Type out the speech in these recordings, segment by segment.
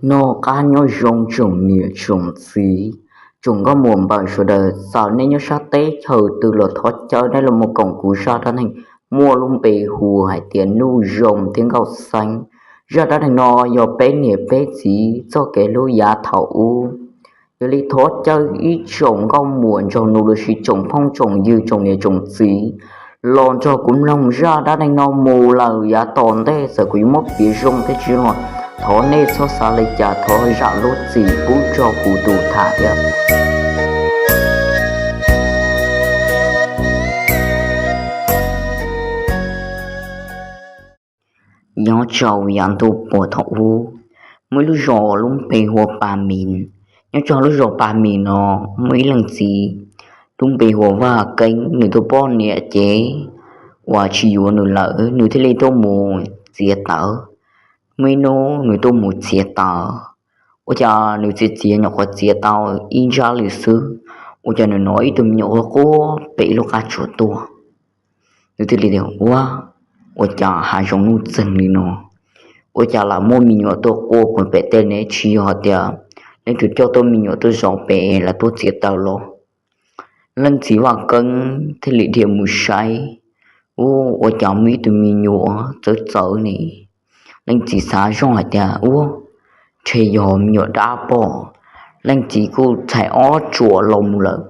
Noj qab nyob zoo tsoom niam tsoom txiv, tsoom nkauj muam npawg sawv daws, txawm nej nyob sab teb chaws twg los thov caw nej los mus koom kuv zaj dab neeg muaj lub npe hu hais tias Nuj Zoo thiab Nkauj Xeeb. Zaj dab neeg no yog peb niam peb txiv txoj kev hlub yav thaum ub. Yog li thov caw ib tsoom nkauj muam nraug nus los sis tsoom phooj tsoom ywg tsoom niam tsoom txiv los nrog kuv mloog zaj dab neeg no mus lawm yav tom ntej. Txawm kuv yuav muab piav zoo thiab tsis zoo los thov nej txhob xav li cas, thov zam lub txim pub rau kuv tus tham thiab. Nyob rau yav ntuj puag thaum ub, muaj ib lub zos lub npe hu ua Pa Mis. Nyob rau lub zos Pa Mis no muaj ib leej txiv lub npe hu ua Vaj Keeb. Nws tus poj niam ces uas tsis yuav nws lawm, nws thiaj li tuaj mus txiav taws. Muaj ib hnub nws tuaj mus txiav taws, ua cas nws txiav txiav nyuam qhuav txiav tau ib ntsab lwm xwb, ua cas nws hnov ib tug me nyuam quaj quaj pem lub qab tsuas tuaj. Nws thiaj li tias, Ua, ua cas hav zoov nuj txeeg li no? Ua cas lam muaj me nyuam tuaj quaj puag pem tej ne? Tsis yog hais tias leej twg coj tuaj me nyuam tuaj zov pem lawv tuaj txiav taws los? Leej txiv Vaj Keeb thiaj li dhia mus saib, ua, ua cas muaj ib tug me nyuam txawv txawv ne. Leej txiv xav zoj hais tias, Ua, ntshe yog me nyuam dab pom. Leej txiv kuj txhais ob tsuam los mus lawm,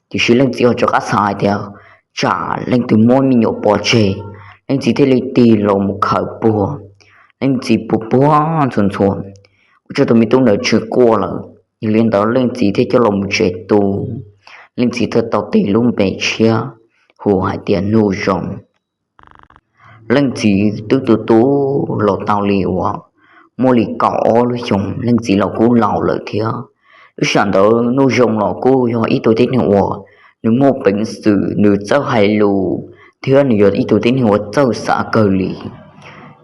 tiam sis leej txiv ho rov qab xav hais tias tsam leej twg muab me nyuam pov tseg. Leej txiv thiaj li tig los mus khawm puag. Leej txiv puag puag ntxhua ntxhua, ua rau tus me tub ntawd tsis quaj lawm. Yog li ntawd leej txiv thiaj coj los mus tsev tu. Leej txiv thiaj tau tis lub npe tshiab hu hais tias Nuj Zoo. Leej txiv twb tu tu los tau li uas muaj li kaum ob lub xyoos, leej txiv los kuj laus lawm thiab. Lub sij hawm ntawd Nuj Zoo los kuj yog ib tug tib neeg uas nws muaj peev xwm, nws txawj hais lus, thiab nws yog ib tug tib neeg uas txawj xav kawg li.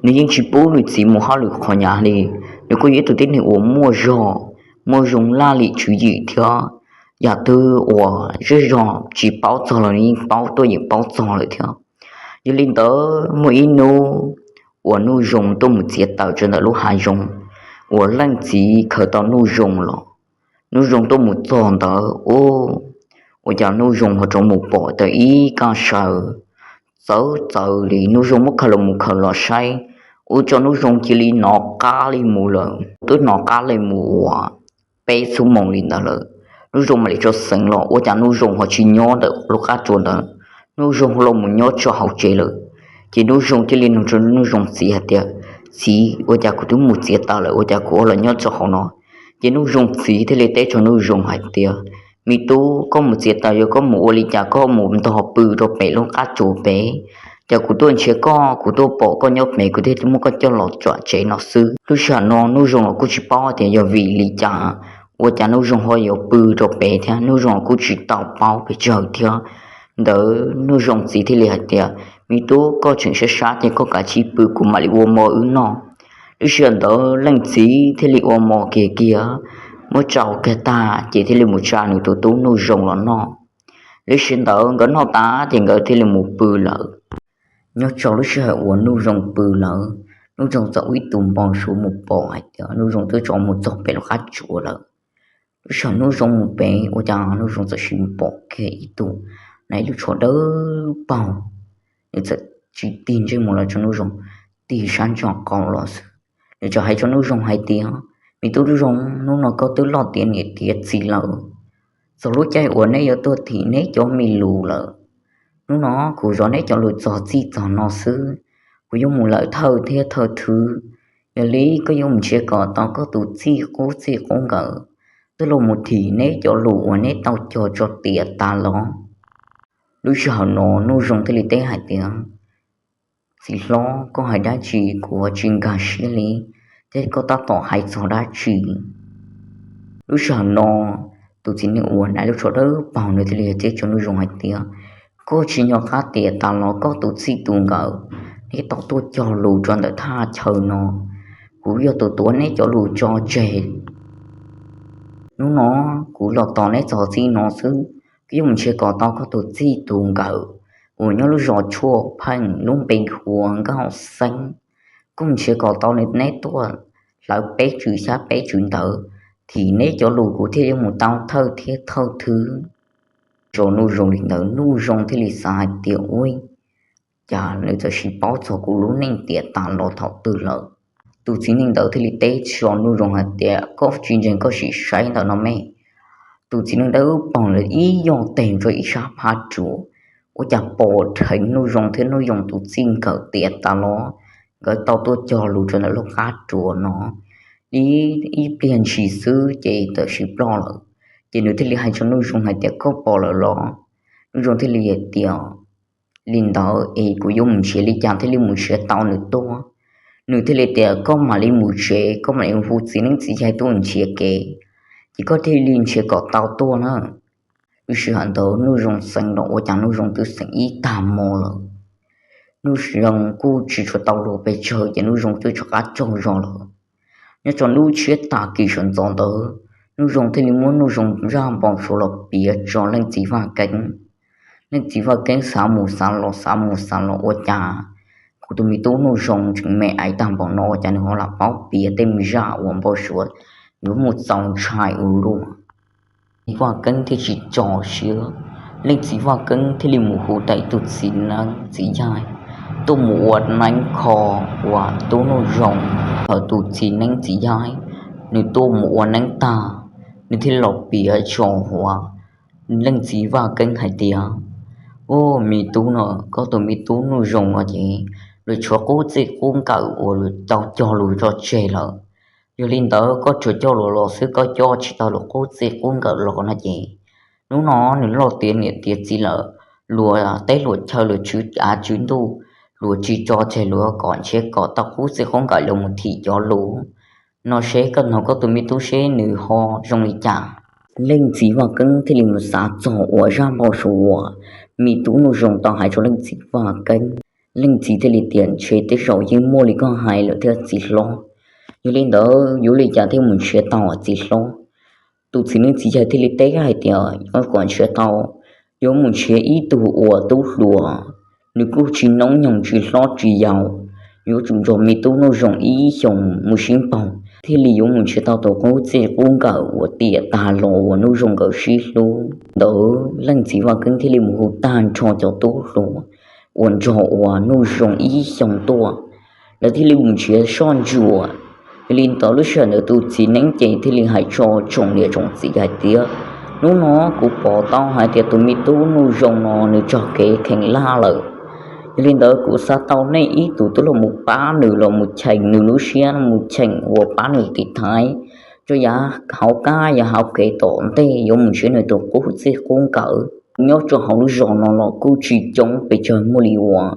Nws yeej tsis pub nws txiv mus hauj lwm qhov nyas li. Nws kuj yog ib tug tib neeg uas muaj zog, muaj zoo laj lim tswv yim thiab. Yam twg uas zej zog tsis paub txog los nws yeej paub tuaj yeem paub txog lawm thiab. Yog li ntawd muaj ib hnub uas Nuj Zoo tuaj mus txiav taws rau ntawm lub hav zoov uas leej txiv khaws tau Nuj Zoo los. Nuj Zoo tuaj mus txog ntawd, ua, ua cas Nuj Zoo ho rov mus pom tau ib kaj saw txawv txawv li. Nuj Zoo muab khaws los mus khaws los saib, ua rau Nuj Zoo cia li hnov qab li mus lawm, twb hnov qab li mus uas peb xuab moos li ntawd lawm. Nuj Zoo mam li rov xeev los, ua cas Nuj Zoo ho tsis nyob ntawm lub qab tsuas ntawd, Nuj Zoo los mus nyob rau hauv tsev lawm. Ces Nuj Zoo thiaj li nug rau Nuj Zoo txiv hais tias, Txiv, ua cas kuv twb mus txiav taws lawm, ua cas kuv ho los nyob rau hauv no? Ces Nuj Zoo txiv thiaj li teb rau Nuj Zoo hais tias, Me tub, koj mus txiav taws yog koj mus ua li cas koj mus ntog pw rau pem lub qab tsuas pem? Ces kuv tuaj nrhiav koj, kuv tuaj pom koj nyob pem, kuv thiaj muab koj coj los txog tsev no xwb. Lub sij hawm no Nuj Zoo los kuj tsis paub tias yog vim li cas ua cas Nuj Zoo ho yuav pw rau pem thiab, Nuj Zoo los kuj tsis tau paub pes tsawg thiab. Ntawd Nuj Zoo txiv thiaj li hais tias, Me tub, koj tseem sab sab ces koj kav tsij pw, kuv mam li ua mov wb noj. Lub sij hawm ntawd leej txiv thiaj li ua mov kiag kiag, muab tsau kiag tag ces thiaj li mus tsa nws tus tub Nuj Zoo los noj. Lub sij hawm ntawd nkawd noj tas ces nkawd thiaj li mus pw lawm. Nyob rau lub sij hawm uas Nuj Zoo pw lawm, Nuj Zoo txawm ua ib tug npau suav mus pom hais tias Nuj Zoo twb rov mus txog pem lub qab tsuas lawm. Lub sij hawm Nuj Zoo mus pem, ua cas Nuj Zoo txawm sim pom kiag ib tug, na ib lub tsho dawb paug. Nws txawm tsis tig ntsej muag los rau Nuj Zoo, tig sab ntso qau los xwb. Nws txawm hais rau Nuj Zoo hais tias, Me tub Nuj Zoo, hnub no koj twb loj tiav niam tiav txiv lawm, txog lub caij uas neb yuav tuaj thim neb cov me lus lawm. Hnub no kuv zov neb cov lus txog txij txog no xwb, kuv yuav mus lawm thawj thiab thawj thwv. Yog li koj yuav mus nrhiav kom tau koj tus txij qub txij qub nkawd, twb los mus thim neb cov lus uas neb tau cog tso tiam tas los. Lub sij hawm no Nuj Zoo thiaj li teb hais tias, Txiv hlob, koj hais dab tsi kuv tsis nkag siab li, thiab koj tab tom hais txog dab tsi? Lub sij hawm no tus txiv neej uas na lub tsho dawb paug nws thiaj li teb rau Nuj Zoo hais tias, Koj tsis nco qab tias tas los koj tus txij tus nkawm, neb tau tuaj cog lus rau ntawm thaj chaw no, kuv yog tus tuav neb cov lus tso tseg. Hnub no kuv los tos neb txog txij no xwb, koj yuav mus nrhiav kom tau koj tus txij tus nkawm uas nyob lub zos Tshuaj Pheej lub npe hu ua Nkauj Xeeb. Koj mus nrhiav kom tau neb tuaj hlawv peb tswm xyab peb tswm ntawv, thim neb cov lus kuv thiaj yuav mus tau thawj thiab thawj thwb. Tso Nuj Zoo li ntawd, Nuj Zoo thiaj li xav hais tias, ua cas nws txawm sim paub txog kuv lub neej tiam tas los thaum twg lawm? Tus txiv neej ntawd thiaj li teb tso Nuj Zoo hais tias, koj tsis ntseeg koj sim saib ntawm no me. Tus txiv neej ntawd poog lawv ib yog teg rau ib sab phab tsuas, ua cas pom dheev Nuj Zoo thiab Nuj Zoo tus txij nkawm tiam tas los nkawd tau tuaj cog lus rau ntawm lub qab tsuas no. Ib ib pliag ntshis xwb ces tawm sim ploj lawm. Ces nws thiaj li hais rau Nuj Zoo hais tias, koj pom lawm los? Nuj Zoo thiaj li hais tias, li ntawd es kuv yuav mus nrhiav li cas thiaj li mus nrhiav tau nws tuaj? Nws thiaj li tias, koj mam li mus tsev, koj mam li hu txiv neeb txiv yaig tuaj nrhiav kev, ces koj thiaj li nrhiav kom tau tuaj na. Lub sij hawm ntawd Nuj Zoo xeev los ua cas Nuj Zoo twb xeev ib tag hmo lawm. Nuj Zoo kuj tsis tshua tau luag pes tsawg ces Nuj Zoo twb rov qab tsaug zog lawm. Nyob rau lub tshiab tag kis sawv ntxov ntawd, Nuj Zoo thiaj li muab Nuj Zoo zaj npau suav los piav tso leej txiv Vaj Keeb. Leej txiv Vaj Keeb xav mus xav los xav mus xav los ua cas kuv tus me tub Nuj Zoo tseem me aiv tag npaum no ua cas nws ho lam paub piav tej me zaj uas npau suav yuav muaj txaus ntshai ua luaj. Txiv Vaj Keeb thiaj tsis tso siab, leej txiv Vaj Keeb thiaj li mus hu tau ib tug txiv neeb txiv yaig tuaj mus ua neeb kho uas tub Nuj Zoo. Thaum tus txiv neeb txiv yaig nws tuaj mus ua neeb tag, nws thiaj los piav tso hauv leej txiv Vaj Keeb hais tias, u, me tub no, koj tus me tub Nuj Zoo no ces luag tshuav qub txij qub nkawm uas luag tau cog lus tso tseg lawm. Yog li ntawd koj tsuas coj luag los xwb, koj coj tsis tau luag qub txij qub nkawm los no ces hnub no nws loj tiav niam tiav txiv lawm, luag teb luag chaw luag tswv av tswv ntuj luag tsis tso tseg, luag kom ntshe kom tau qub txij qub nkawm los mus thim cov lus no seb koj nug koj tus me tub seb nws ho zoo li cas. Leej txiv Vaj Keeb thiaj li mus xav txog uas zaj npau suav uas me tub Nuj Zoo tau hais rau leej txiv Vaj Keeb. Leej txiv thiaj li tias, ntshe tej zaum yeej muaj li koj hais lawm thiab txiv hlob. Yog li ntawd yuav li cas thiaj mus nrhiav tau txiv hlob? Tus txiv neeb txiv yaig thiaj li teb hais tias, yuav kom nrhiav tau, yuav mus nrhiav ib tug uas tub hluas, nws kuj tsis noob nyoog tsis hlob tsis yau, yuav tsum nrog me tub Nuj Zoo ib xyoos mus sib npaug thiaj li yuav mus nrhiav tau tus qub txij qub nkawm uas tiam tas los uas Nuj Zoo nkawd sib hlub. Ntawd leej txiv Vaj Keeb thiaj li mus hu tag nrho cov tub hluas uas nrog uas Nuj Zoo ib xyoos tuaj, lawv thiaj li mus nrhiav soj ntsuam. Yog li ntawd lub sij hawm ntawd tus txiv neeb ces thiaj li hais tso tsoom niam tsoom txiv hais tias, hnub no kuv pom tau hais tias tus me tub Nuj Zoo no nws txog kev kheev laj lawm. Yog li ntawd kuv xav tau nej ib tug tub los mus pab nws, los mus cheem nws lub siab, mus cheem uas pab nws tiv thaiv rau yav hauv qab yav hauv kev tom ntej yuav mus nrhiav nws tus qub txij qub nkawm. Nyob rau hauv lub zos no los kuj tsis coob pes tsawg muaj li uas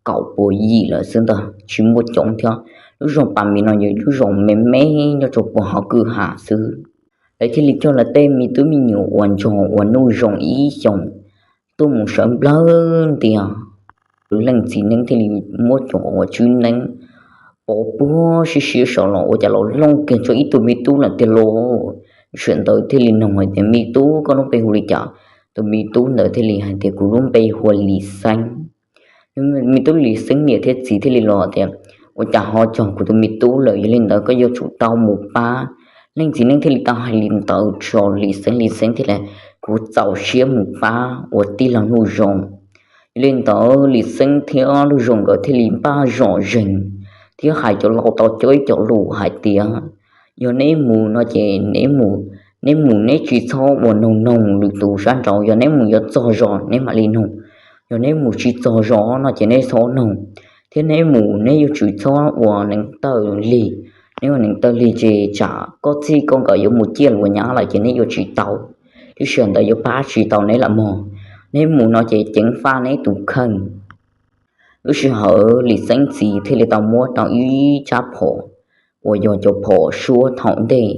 kaum puas yim lawm xwb ntag, tsis muaj coob thiab. Lub zos Pas Mis no yog lub zos me me nyob rau puag hauv kwj ha xwb. Lawv thiaj li coj lawv tej me tub me nyuam uas nrog uas Nuj Zoo ib xyoos tuaj mus sawv nplawg ntiag. Leej txiv neeb thiaj li muab cov uas tswb neeb pov puag siab siab saud los ua cas los looj kiag rau ib tug me tub lawm tiag lauj. Sawv ntawd thiaj li nug hais tias, me tub, koj lub npe hu li cas? Tus me tub ntawd thiaj li hais tias, kuv lub npe hu ua Lis Xeeb. Me tub Lis Xeeb niam thiab txiv thiaj li los tias, ua cas ho txog kuv tus me tub lawm, yog li ntawd koj yuav tsum tau mus pab. Leej txiv neeb thiaj li tau hais li ntawd rau Lis Xeeb, Lis Xeeb thiaj li, kuv txaus siab mus pab uas tij laug Nuj Zoo. Yog li ntawd Lis Xeeb thiab Nuj Zoo nkawd thiaj li npaj zom zeeg thiab hais cov laus tau cov ib co lus hais tias, yog neb mus no ces neb mus, neb mus neb tsis txhob ua noog noog lwm tus sab nraud, yog neb mus yuav txog zos neb mam li noog, yog neb mus tsis txog zos no ces neb txhob noog, thiab neb mus neb yuav tsum txhob ua neev tawj lig. Neb ua neev tawj lig ces tsam koj txij koj nkawm yuav mus ciaj luas nyab lawm ces neb yuav tsis tau, lub sij hawm ntawd yuav pab tsis tau neb lawm mog. Neb mus no ces ceev faj neb tus kheej. Lub sij hawm Lis Xeeb txiv thiaj li tau muab tau ib tsab phom uas yog cov phom suab thaum ntej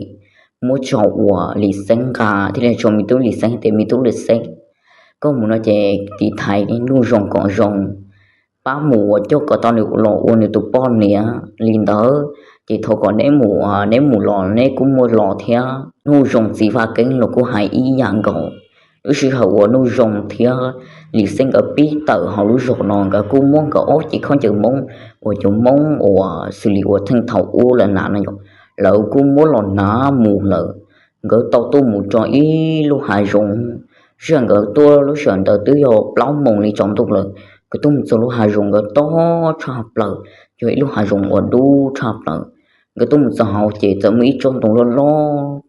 muab tso uas Lis Xeeb nqa thiaj li tso me tub Lis Xeeb tias, me tub Lis Xeeb, koj mus no ces tiv thaiv Nuj Zoo kom zoo, pab mus uas coj kom tau nws los ua nws tus poj niam li ntawd. Ces thov kom neb mus, neb mus los neb kuj muaj los thiab. Nuj Zoo txiv Vaj Keeb los kuj hais ib yam nkaus. Lub sij hawm uas Nuj Zoo thiab Lis Xeeb nkawd pib tawm hauv lub zos no nkawd kuj muab nkawd ob cev khaub ncaws Hmoob uas cov Hmoob uas xws li uas theej thaum ub lawm na no yom, lawv kuj muab los hnav mus lawm. Nkawd tau tuaj mus rau ib lub hav zoov, sij hawm nkawd tuaj lub sij hawm ntawd twb yog plaub moos li tsaus ntuj lawm. Nkawd tuaj mus txog lub hav zoov nkawd tob tshaj plaws, yog ib lub hav zoov uas dub tshaj plaws. Nkawd tuaj mus txog hauv ces txawm muaj ib tsob ntoo loj loj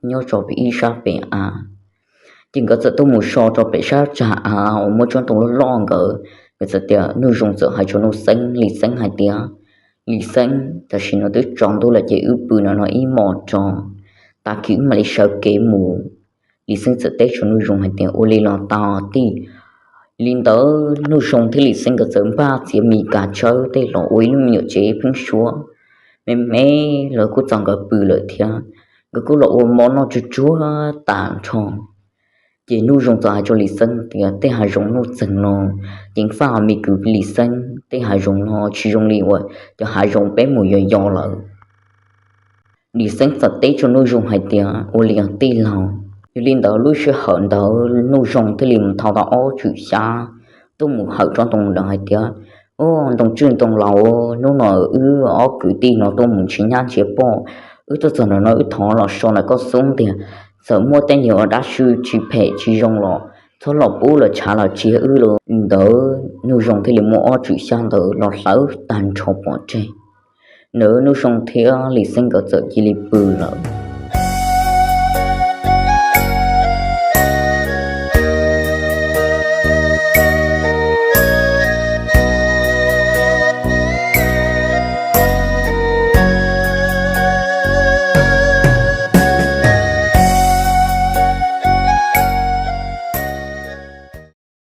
nyob rau pem ib sab pem av. Ces nkawd txawm tuaj mus so rau pem sab tsag av uas muaj tsob ntoo loj loj ntawd. Nkawd txawm tias, Nuj Zoo txawm hais rau Nuj Xeeb, Lis Xeeb hais tias, Lis Xeeb, tam sim no twb tsaus ntuj lawm ces wb pw no no ib hmos tso, tag kis wb mam li sawv kev mus. Lis Xeeb txawm teb rau Nuj Zoo hais tias, Ua li los tau tij. Li ntawd Nuj Zoo thiab Lis Xeeb nkawd txawm npaj txiav mis kas tsawb tej los ua ib lub me nyuam tsev pheeb suab me me, lawv kuj txaus nkawd pw lawm thiab. Nkawd kuj los ua mov noj tsuag tsuag tas nrho. Ces Nuj Zoo txawm hais rau Lis Xeeb tias, Tej hav zoov nuj txeeg no, ceev faj me kwv Lis Xeeb, tej hav zoov no tsis zoo li uas cov hav zoov peb mus yos yos lawm. Lis Xeeb txawm teb rau Nuj Zoo hais tias, Ua li os tij laug. Yog li ntawd lub sij hawm ntawd Nuj Zoo thiaj li mus thau tau ob tswm xyab tuaj mus hawm tsob ntoo ntawd hais tias, Ub, ntoo tswj ntoo laus, hnub no wb ob kwv tij no tuaj mus nrhiav nyab nrhiav poj, wb tuaj txog ntawm no wb thov los so ntawm koj xub ntiag, txawm muaj tej niag ua dab tswj tsis phem tsis zoo los txhob los pub los tshav los tsis wb los. Li ntawd Nuj Zoo thiaj li muab ob tswm xyab ntawd los hlawv tag nrho pov tseg. Ntawd Nuj Zoo thiab Lis Xeeb nkawd txawm cia li pw lawm.